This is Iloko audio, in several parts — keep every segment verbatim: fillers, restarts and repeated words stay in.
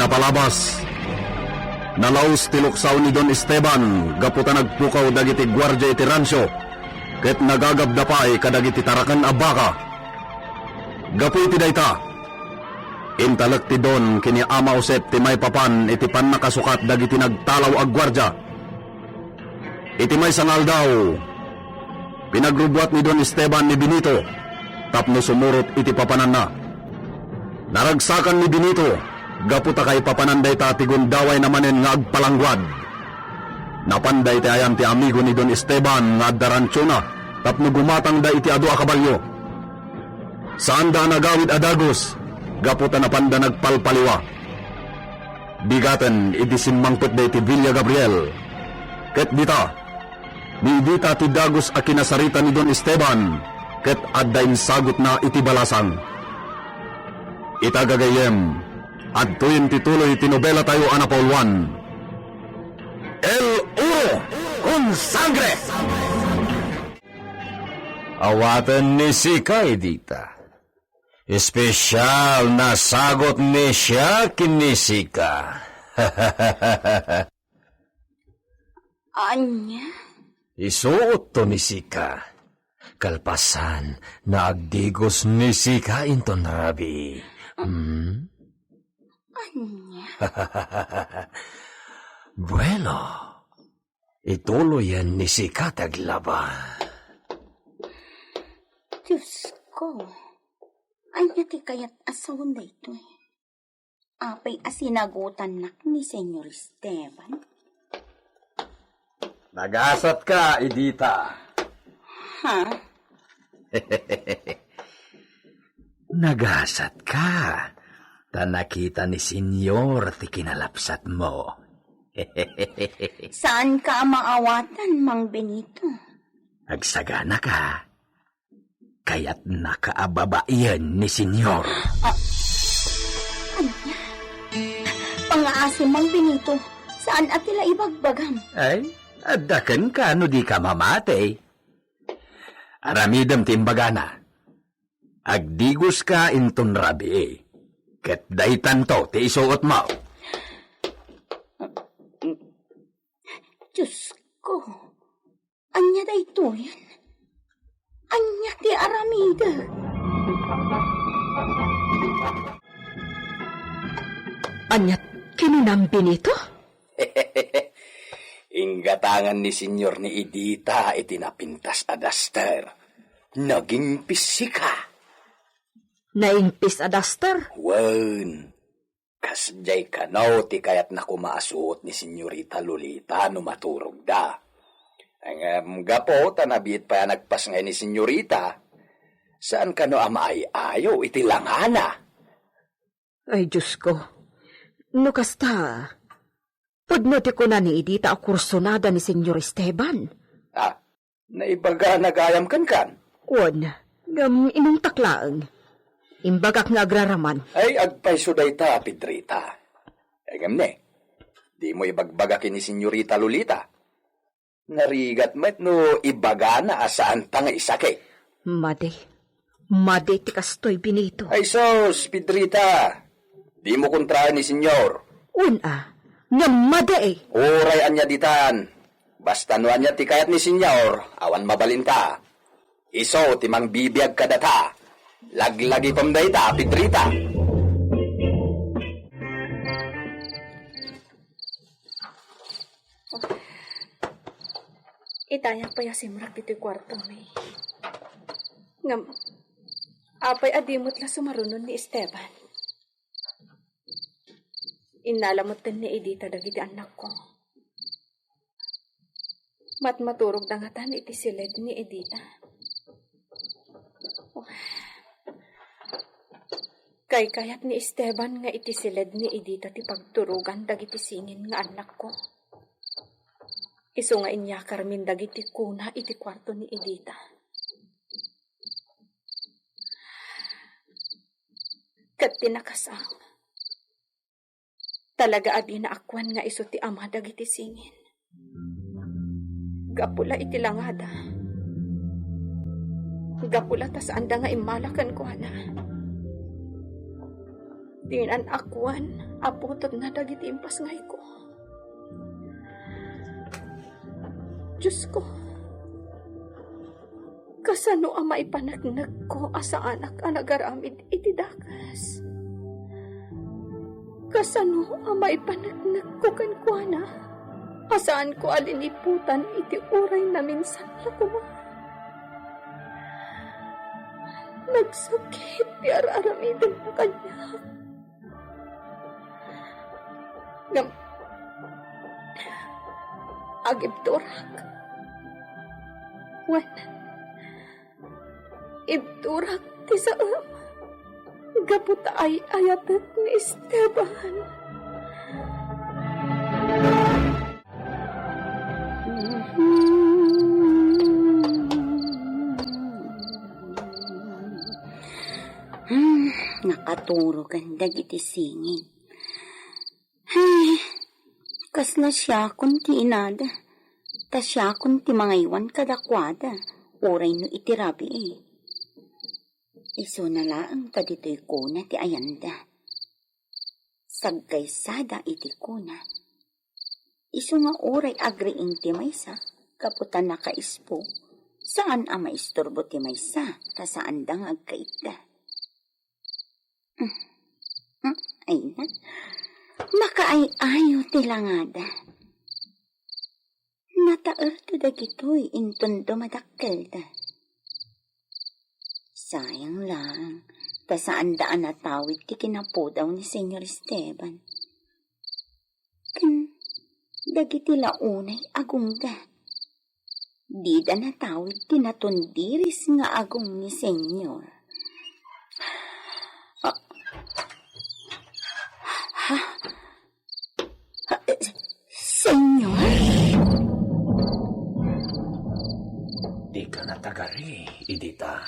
Palabas, nalaus ti luksaw ni Don Esteban gapu ta nagpukaw dagiti guardia iti ransio ket nagagabda pay kadagiti taraken a baka. Gapu iti dayta, intalek ti Don ken ni Ama Josep ti maipapan iti pannakasukat dagiti nagtalaw a guardia. Iti maysa nga aldaw, pinagrubbuat ni Don Esteban ni Benito tapno sumurot iti papananna. Naragsakan ni Benito gapu ta kaipapanan dayta ti gundawayna manen nga agpalangguad. Napanda iti ayan ti amigo ni Don Esteban nga adda ransiona tapno gumatangda iti adu a kabalio. Saanda a nagawid a dagus gapu ta napanda nagpalpaliwa. Bigaten idi simmangpetda iti Villa Gabriel. Ket dita, ni Edita ti dagus a kinasarita ni Don Esteban, ket adda insagutna iti balasang. Ita gagayyem, adtoyen ti tuloy ti nobelatayo a napauluan, El Oro con Sangre! Awaten ni sika, Edita. Espesyal nasagut ni siak ken ni sika. Ania? Isuotto ni sika. Kalpasan, naagdigus ni sika inton rabii. Hmm? Ania? Bueno, ituloyen ni sika ti aglaba. Diyos ko, ania ti kayat a sawen daytoy? Apay a sinagutannak ni Senyor Esteban? Nagasatka, Edita. Ha? Nagasatka, ta nakita ni Senyor ti kinalapsatmo. Saanka a maawatan, Mang Benito. Agsaganaka. Kayatnaka a babaien ni Senyor. Ah, ania? Pangaasim, Mang Benito. Saan a ti la ibagbagam? Ay, adda kenka no dika mamati. Aramidem ti imbagana. Agdiguska inton rabii, ket daytanto ti isuotmo. Diyos ko, ania daytoyen? Ania ti aramidek? Ania kinunam, Benito? Inggatangan ni Senyor ni Edita iti napintas a daster. Nagingpis sika. Naingpis a daster? Wen, kasdiay kano ti kayatna koma a suot ni Senyorita Lolita no maturogda. Ngem gapu ta nabiit pay a nagpasngay ni Senyorita, saan kano a maay-ayo iti langana. Ay, Diyos ko. No kasta, pudno ti kuna ni Edita a kursonada ni Senyor Esteban. Ah, naibagana gayam kenkan? Wen, ngem inungtak laeng. Imbagak nga agraraman. Ay, agpayso dayta, Pedrita. Ngem ne, dimo ibagbaga ken ni Senyorita Lolita. Narigat met no ibagana a saanta nga isakit. Madi. Madi ti kastoy, Benito. Ay sus, Pedrita. Dimo kontraen ni Senyor. Wen a, ngem madi. Uray ania ditan. Basta no ania ti kayat ni Senyor, awan mabalinta. Isu ti mangbibiag kadata. Laglagipem dayta, Pedrita. Itayak pay a simrek ditoy kuartomi. Ngem, apay a di met la sumarunon ni Esteban? Innala metten ni Edita dagiti annakko. Matmaturogda ngatan iti siled ni Edita. Kaykayat ni Esteban nga iti siled ni Edita ti pagturogan dagiti singin nga annakko. Isu nga inyakarmin dagiti kuna iti kuarto ni Edita. Ket ti nakasang, talaga a dina akuan nga isu ti ama dagiti singin. Gapu la iti langada. Gapu la ta saanda nga immala kenkuana. Dinan a kuan a putotna dagiti impasngayko. Diosko, kasano a maipaneknekko a saanak a nagaramid iti dakes? Kasano a maipaneknekko kenkuana a saanko a liniputan iti uray naminsan la koma? Nagsakit ti ar-aramidenna kaniak. Ngem agibturak. Wen, ibturak ti saem gapu ta ay-ayatek ni Esteban. Hmm, nakaturogan dagiti singig. Ay, kasla siakon ti inada, ta siakon ti mangaywan kadakuada, uray no iti rabii. Isuna laeng ta ditoy kuna ti ayanda. Sagkaysada iti kuna. Isu nga uray agriing ti maysa, gapu ta nakaispo, saan a maisturbo ti maysa, ta saanda nga agkaitta. Ay na, makaay-ayo ti langada. Nataerto dagitoy inton dumadakkelda. Sayang lang, ta saanda a natawid ti kinapudaw ni Señor Esteban. Ken dagiti la unay agungga. Dida natawid ti natundiris nga agong ni Señor. Ah. Ha? Ha? Señor? Dika natagari, Edita.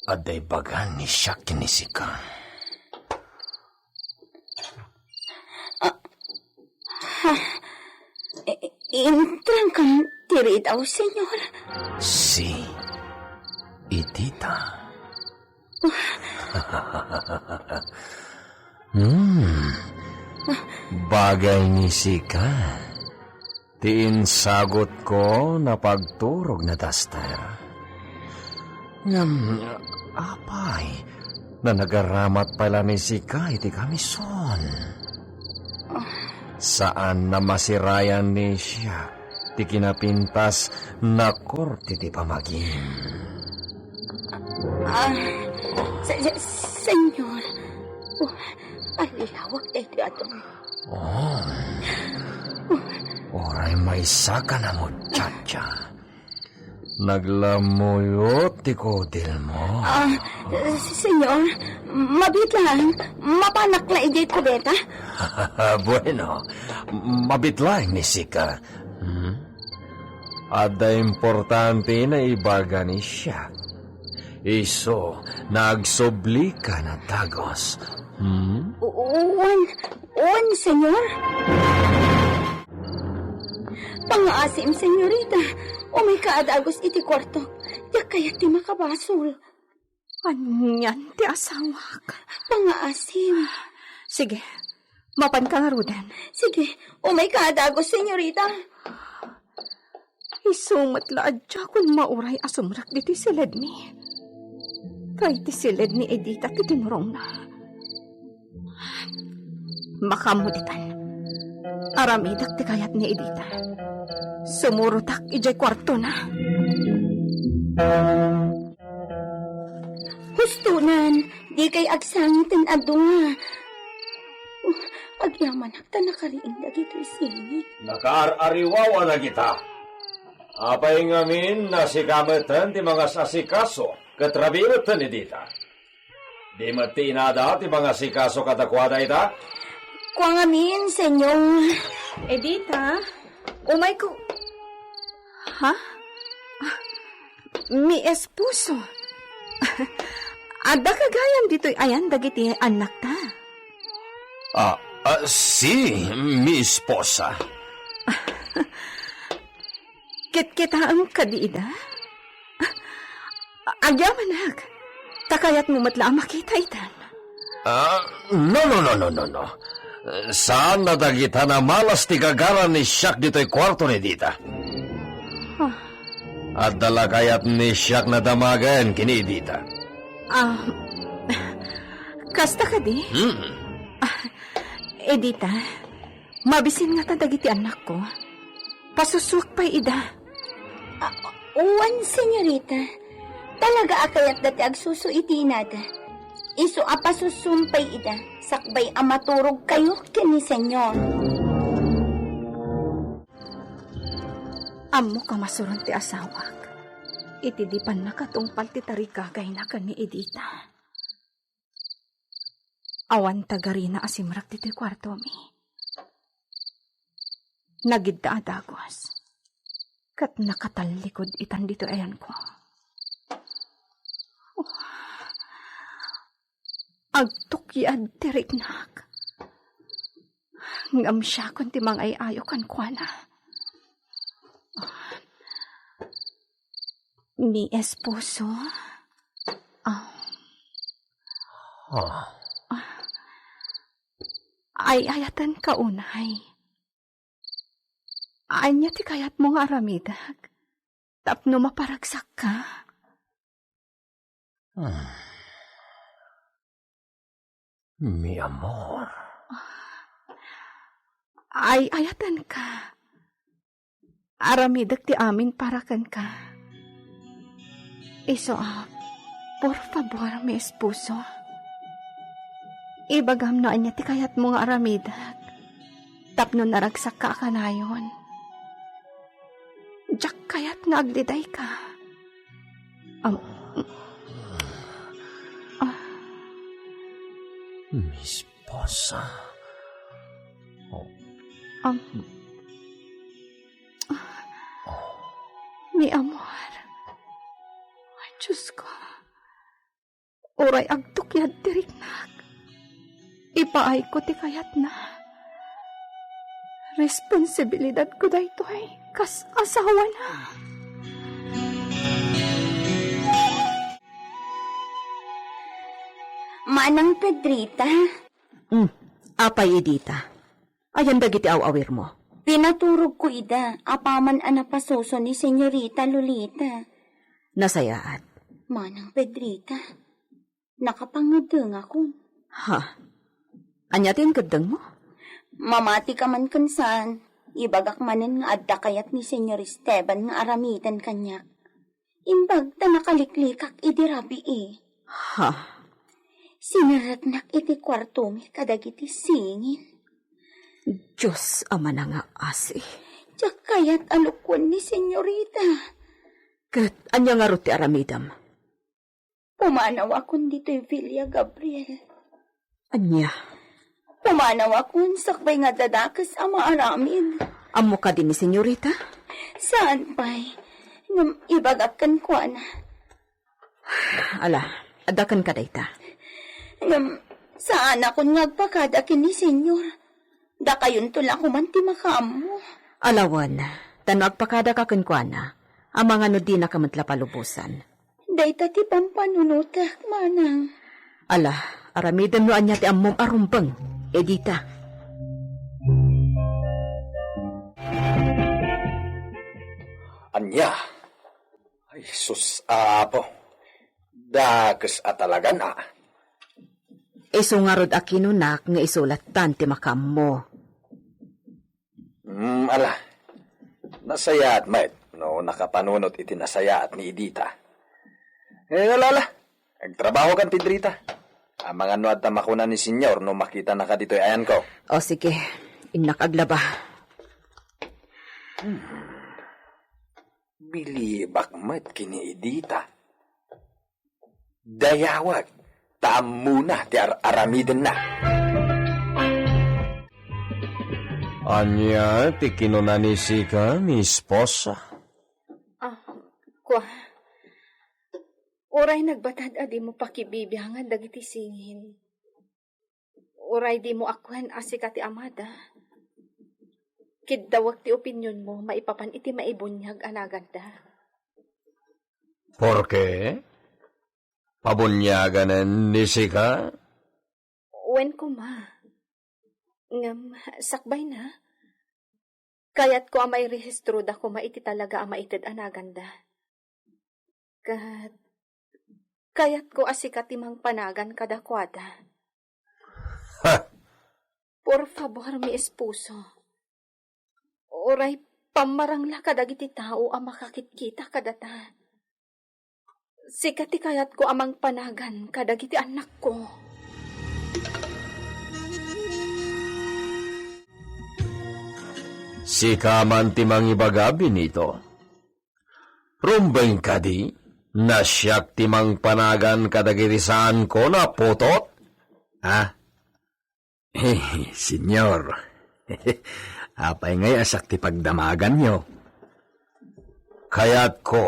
Adda ibagan ni siak ken ni sika. Ah, ha? I-, intrangkan ti ridaw, Señor? Si Edita. Hmm. Bagay ni sika. Ti insagutko napagturog nadaster. Ngem, apay, nanagaramat pay la ni sika iti kamison. Saan a masirayan ni siak ti kinapintas nakurti ti pamagim. Ah, se-, se-, Señor. Oh, allawak daytoy a dumi. Oh. Uray maysa ka namudiadia. Naglamuyot ti kudilmo. Ah, Señor, mabiit lang. Mapanak la idiay kubeta? Bueno, mabiit lang ni sika. Hmm? Adda importante naibaga ni siak. Isu, nagsublika a dagus. Hmm? Wen, wen, Señor. Pangaasim, Señorita. Umayka a dagus iti kuarto. Diak kayat ti makabasol. Anian ti asawak? Pangaasim. Sige, mapanka ngaruden. Sige, umayka a dagus, Señorita. Isu met la a diakon mauray a sumrek ditoy siledmi. Kay ti siled ni Edita ti tinurongna. Makaammo ditan. Aramidek ti kayat ni Edita. Sumurotak idiay kuartona. Hustonan, dikay agsangiten a dunga. Uh, agyamanak ta nakariing dagitoy singig. Nakaar-ariwaw a nagita. Apay ngamin a sika metten ti mangas-asikaso ket rabii metten Edita? Di met ti inada ti mangasikaso kadakuada ita? Kua ngamin, Señor. Edita, umayko. Ha? Ah, mi esposo. Adda gayam ditoy ayan dagiti annakta? Ah, ah, si, mi esposa. Kitkitaem kadi ida? Agyamanak. Ta kayatmo met la a makita itan. Ah, no, no, no, no, no, no. Saan a dagita a malas ti gagaran ni siak ditoy kuarto ni Dita. Ah. Adda la kayat ni siak a damagen ken ni Dita. Ah, kasta kadi? Hmm. Ah, Edita, mabisin ngata dagiti annakko. Pasusuak pay ida. Ah, wen, senyorita. Talaga a kayatda ti agsusu iti inada. Isu a pasusuem pay ida, sakbay a maturogkayo ken ni Senyor. Ammok a masuron ti asawak iti di pannakatungpal ti tarigagayna ken ni Edita. Awan tagarina a simrek ditoy kuartomi. Nagidda a dagus, ket nakatallikud itan ditoy ayanko. Agtukyad ti riknak. Ngem siakon ti mangay-ayo kenkuana. Mi esposo? Ah. Ah. Ay-ayatenka unay. Ania ti kayatmo nga aramidek tapno maparagsakka? Hmm. Mi amor. Ay-ayatenka. Aramidek ti amin para kenka. Isu a, por favor, mi esposo. Ibagam no ania ti kayatmo nga aramidek tapno naragsakka a kanayon. Diak kayat nga agdidayka. Am-, ah. Mi esposa. Oh. Am-, Mi amor. Ay, Diyos ko. Uray agtukyad ti riknak. Ipaayko ti kayatna. Responsibilidadko daytoy kas asawana. Manang Pedrita. Hmm, apay Edita? Ayan dagiti aw-awirmo? Pinaturogko ida apaman a napasuso ni Senyorita Lolita. Nasayaat. Manang Pedrita, nakapangedengakon. Ha? Ania ti inkeddengmo? Mamati ka man ken saan, ibagak manen nga adda kayat ni Senyor Esteban nga aramiden kaniak. Imbag ta nakaliklikak idi rabii. Ha? Sinerreknak iti kuartomi kadagiti singin. Dios a manangaasi. Diak kayat a lukuen ni Senyorita. Ket ania ngarud ti aramidem? Pumanawakon ditoy Villa Gabriel. Ania? Pumanawakon sakbay nga adda dakes a maaramid. Ammo kadi ni Senyorita? Saan pay. Ngem ibagak kenkuana. Ala, adda kenka dayta. Ngem saanakon nga agpakada ken ni Senyor. Dakayonto la koma ti makaammo. Ala wen, ta no agpakadaka kenkuana, amangan no dinaka met la palubosan. Dayta ti pampanunotek, manang. Ala, aramidem no ania ti ammom a rumbeng, Edita. Ania? Ay, sus, Apo. Dakes a talagan, a. Isu ngarud a kinunak nga isu lattan ti makaammo. Mm, ala. Nasayaat met no nakapanunot iti nasayaat ni Edita. Eh, ala, ala. Agtrabaho kan, Pedrita. Amangan no adda makuna ni Senyor no makitanaka ditoy ayanko. O, sige. Innak aglaba. Hmm. Bilibak met ken ni Edita. Dayawek, ta ammona ti ar-aramidenna. Ania ti kinuna ni sika, mi esposa? Ah, kua, uray nagbatad a dimo pakibibiangan dagiti singin. Uray dimo akkuen a sika ti amada, kiddawek ti opinionmo maipapan iti maibuniag a naganda. Porke? pabuniaganen ni sika? Wen koma. Ngem, sakbayna, kayatko a mairehistroda koma iti talaga a maited a naganda. Ket kayatko a sika ti mangpanagan kadakuada. Ha! Por fabor, mi esposo. Uray pammarangla kadagiti tao a makakitkita kadata. Sika ti kayatko a mangpanagan kadagiti annakko. Sika man ti mangibaga, Benito. Rumbeng kadi, no siak ti mangpanagan kadagiti saanko a putot? Ha? Eh, Senyor, apay ngay a siak ti pagdamaganyo? Kayatko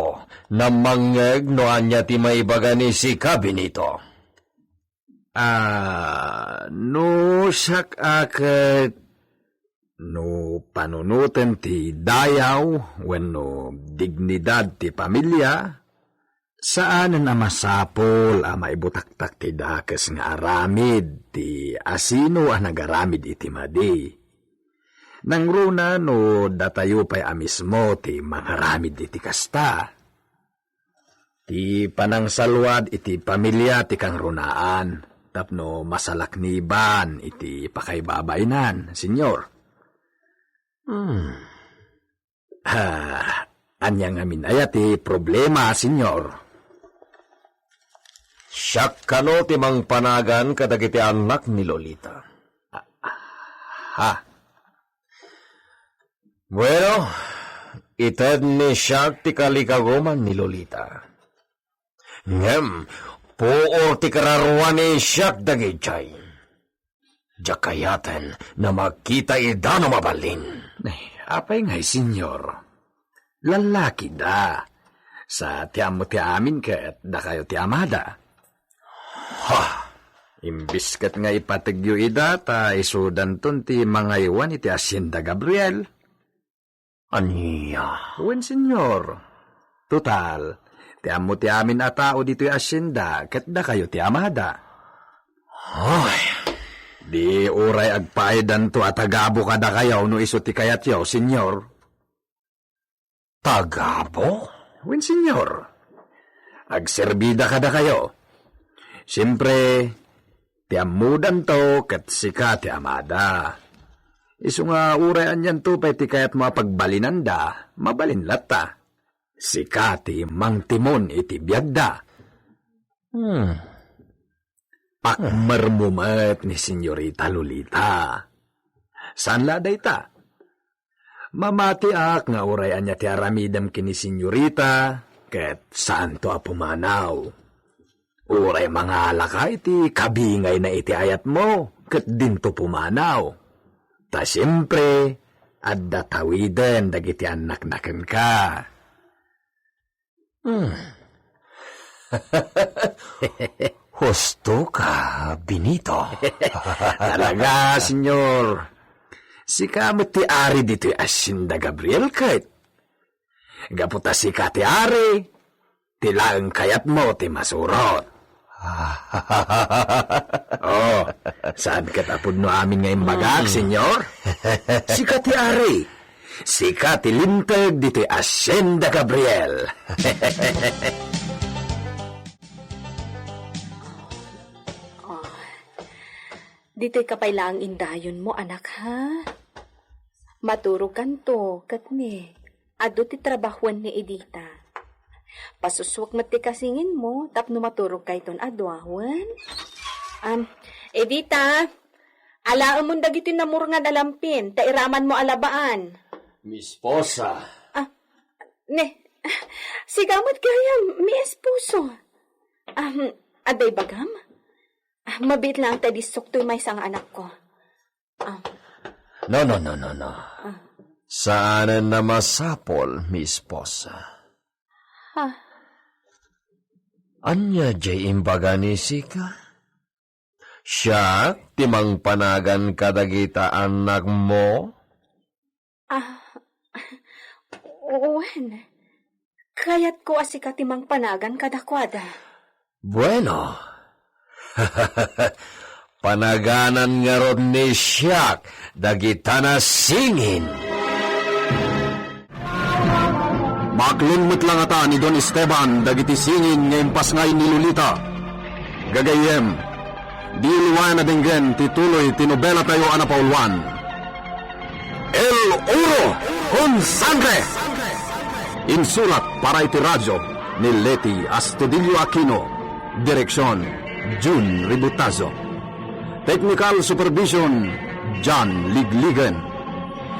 a mangngeg no ania ti maibaga ni sika, Benito. Ah, no siak a ket no panunoten ti dayaw wenno dignidad ti pamilia, saanen a masapul a maibutaktak ti dakes nga aramid ti asino a nagaramid iti madi. Nangruna no datayo pay a mismo ti mangaramid iti kasta. Ti panangsalwad iti pamilia ti kangrunaan tapno masalakniban iti pakaibabainan, Senyor. Hmm. Ha, ania ngamin aya ti problema, Senyor? Siak kano ti mangpanagan kadagiti annak ni Lolita. Ha? Bueno, ited ni siak ti kalikaguman ni Lolita. Ngem, puor ti kararua ni siak dagidiay. Diak kayaten a makita ida no mabalin. Eh, apay ngay, Senyor? Lallaki da. Sa ti ammo ti amin ket dakayo ti amada. Ha! Imbis ket nga ipategyo ida ta isudanton ti mangaywan iti Hacienda Gabriel. Ania? Wen, Senyor. Total, ti ammo ti amin a tao ditoy hacienda ket dakayo ti amada. Ay, di uray agpaidanto a tagabo kadakayo no isu ti kayatyo, Senyor. Tagabo? Wen, Senyor. Agserbida kadakayo. Siempre, ti ammodanto ket sika ti amada. Isu nga uray anianto pay ti kayatmo a pagbalinanda, mabalin latta. Sika ti mangtimon iti biagda. Hmm. Pakmermo met ni Senyorita Lolita. Saan la dayta? Mamatiak nga uray ania ti aramidem ken ni Senyorita, ket saanto a pumanaw. Uray mangalaka iti kabingayna iti ayatmo, ket dinto pumanaw. Ta siempre, adda tawiden dagiti annakna kenka. Hmm. Husto ka, Benito. Talaga, Senyor. Sika met ti ari ditoy hacienda, Gabriel, ket gapu ta sika ti ari, ti laeng kayatmo ti masurot. Oh, saan ket a pudno amin nga imbagak, Hmm. Senyor? Sika ti ari. Sika ti linteg ditoy Hacienda Gabriel. Oh, ditoy ka pay laeng indayonmo, anak, ha? Maturogkanto, ket ni, adu ti trabahoen ni Edita. Pasusuek met ti kasinginmo tapno maturogkayton a dua, wen? Am, Edita, alaemon dagiti namurngan a lampin, ta iramanmo a labaan. Mi esposa. Ah, ne, sika met gayam, mi esposo. Am, adda ibagam? Ah, mabiit laeng ta idissok toy maysa nga anakko. Ah. No, no, no, no, no. Ah. Saanen a masapul, mi esposa. Ah. Ania diay imbaga ni sika? Siak ti mangpanagan kadagita annakmo? Ah, wen. Kayatko a sika ti mangpanagan kadakuada. Bueno. Panaganan ngarud ni siak dagita nasingin. Maaklon met la ngata ni Don Esteban dagiti singin nga impasngay ni Lolita. Gagayyem, diyo liwayan a denggen ti tuloy ti nobelatayo a napauluan. El Oro con Sangre! Insurat para iti radyo ni Leti Astudillo Aquino. Direksyon, Jun Ributazo. Technical Supervision, John Ligligan.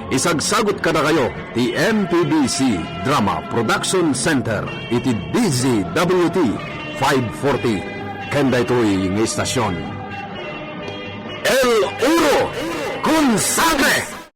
Isagsagut kadakayo ti M P B C Drama Production Center iti D Z W T five forty ken daytoy nga istasyon. El Oro con Sangre!